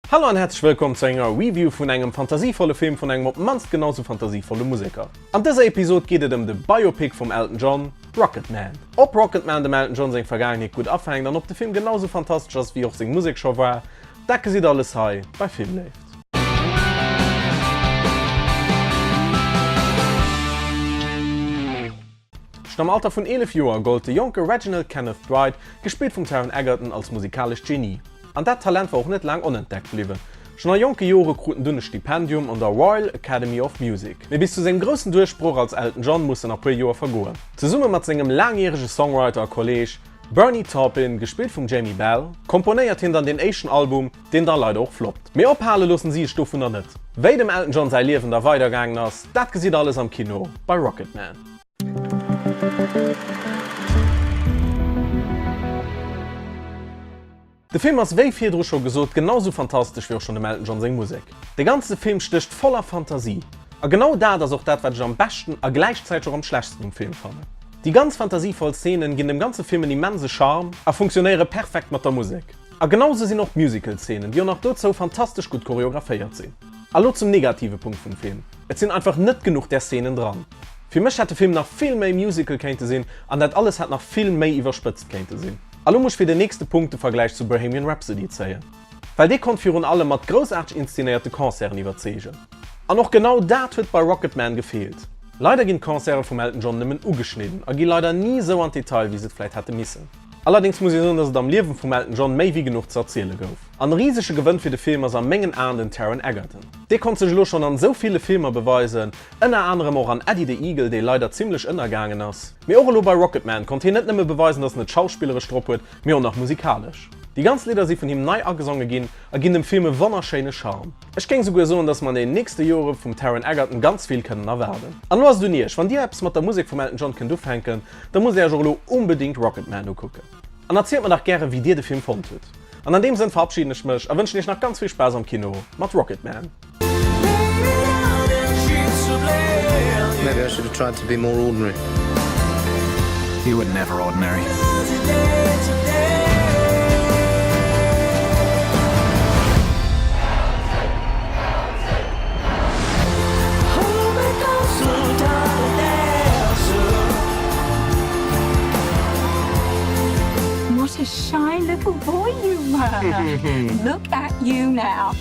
Hallo an häerzlech wëllkomm zu enger Review vun engem fantasievolle Film vun engem op d'mannst genau sou fantasievolle Museker. An dëser Episod geet et ëm de Biopic vum Elton John, Rocketman. Ob Rocketman dem Elton John seng Vergaangenheet gutt afänkt an ob de Film genau sou fantastesch ass wéi och seng Musek scho war, dat gesitt alles hei bei Filmléift. Schonn am Alter vun 11 Joer golt de jonke Reginald Kenneth Dwight, gespillt vum Taron Egerton, als musikalescht Genie. An dat Talent war och net laang onentdeckt bliwwen. Schonn a jonke Jore krut en dunn e Stipendium an der Royal Academy of Music. Mee bis zu sengem groussen Duerchbroch als Elton John mussen nach puer Joer vergoen. Zesumme mat sengem laangjärege Songwriter a Kolleeg Bernie Taupin, gespillt vum Jamie Bell, komponéiert hien dann deen éischten Album, deen da leider och floppt. Mee ophale loossen si sech dovunner net. Wéi dem Elton John säi Liewen da weidergaangen ass, dat gesitt alles am Kino bei Rocketman. De Film ass wéi virdru scho gesot genau sou fantastesch wéi och schonn dem Elton John seng Musek. De ganze Film stécht voller Fantasie. A genau dat ass och dat wat ech am beschten a gläichzäiteg och am schlechtsten um Film fannen. Déi ganz fantasievoll Szenen ginn dem ganze Film en immense Charme a funktionéiere perfekt mat der Musek. A genau sou sinn och d'Musical-Szenen, déi och nach dozou fantastesch gutt choreographéiert sinn. A lo zum negative Punkt vum Film, Et sinn einfach net genuch där Szenen dran. Fir mech hätt de Film nach vill méi Musical kéinte sinn an dat alles hätt nach vill méi iwwerspëtzt kéinte sinn. A lo muss ech fir den nächste Punkt de Vergläich zu Bohemian Rhapsody zéien, well dee konnt virun allem mat groussaarteg inszenéierte Concerten iwwerzeegen. An och genau dat huet bei Rocketman gefeelt. Leider ginn d'Concerte vum Elton John nëmmen ugeschnidden a gi leider ni sou an d'Detail wéi se et vläit hätte missen. Allerdéngs muss ee soen, dass et am Liewen vum Elton John méi wéi genuch ze erziele gouf. An e risege Gewënn fir de Film ass a mengen Aen den Taron Egerton. Dee konnt sech elo schonn an esou ville Filmer beweisen, ënner anerem och an Eddie the Eagle, dee leider zimmlech ënnergaangen ass. Mee och elo bei Rocketman konnt hien net nëmme beweisen, dass en et schauspilleresch drop huet, mee och nach musikalesch. Déi ganz Lidder si vun him nei agesonge ginn a ginn dem Film e wonnerschéine Charme. Ech géing souguer soen, dass mer an den nächste Jore vum Taron Egerton ganz vill kënnen erwaarden. An elo ass et un iech, wann dir eppes mat der Musek vum Elton John kënnt ufänken, Da musst dir iech och elo onbedéngt Rocketman ukucken. An erzielt mer dach gären wéi dir de Film fonnt hutt. An an deem Sënn verabschieden ech mech a wënschen iech nach ganz vill Spaass am Kino mat Rocketman. Maybe I should have tried to be more ordinary. You were never ordinary. What a shy little boy you were. Look at you now.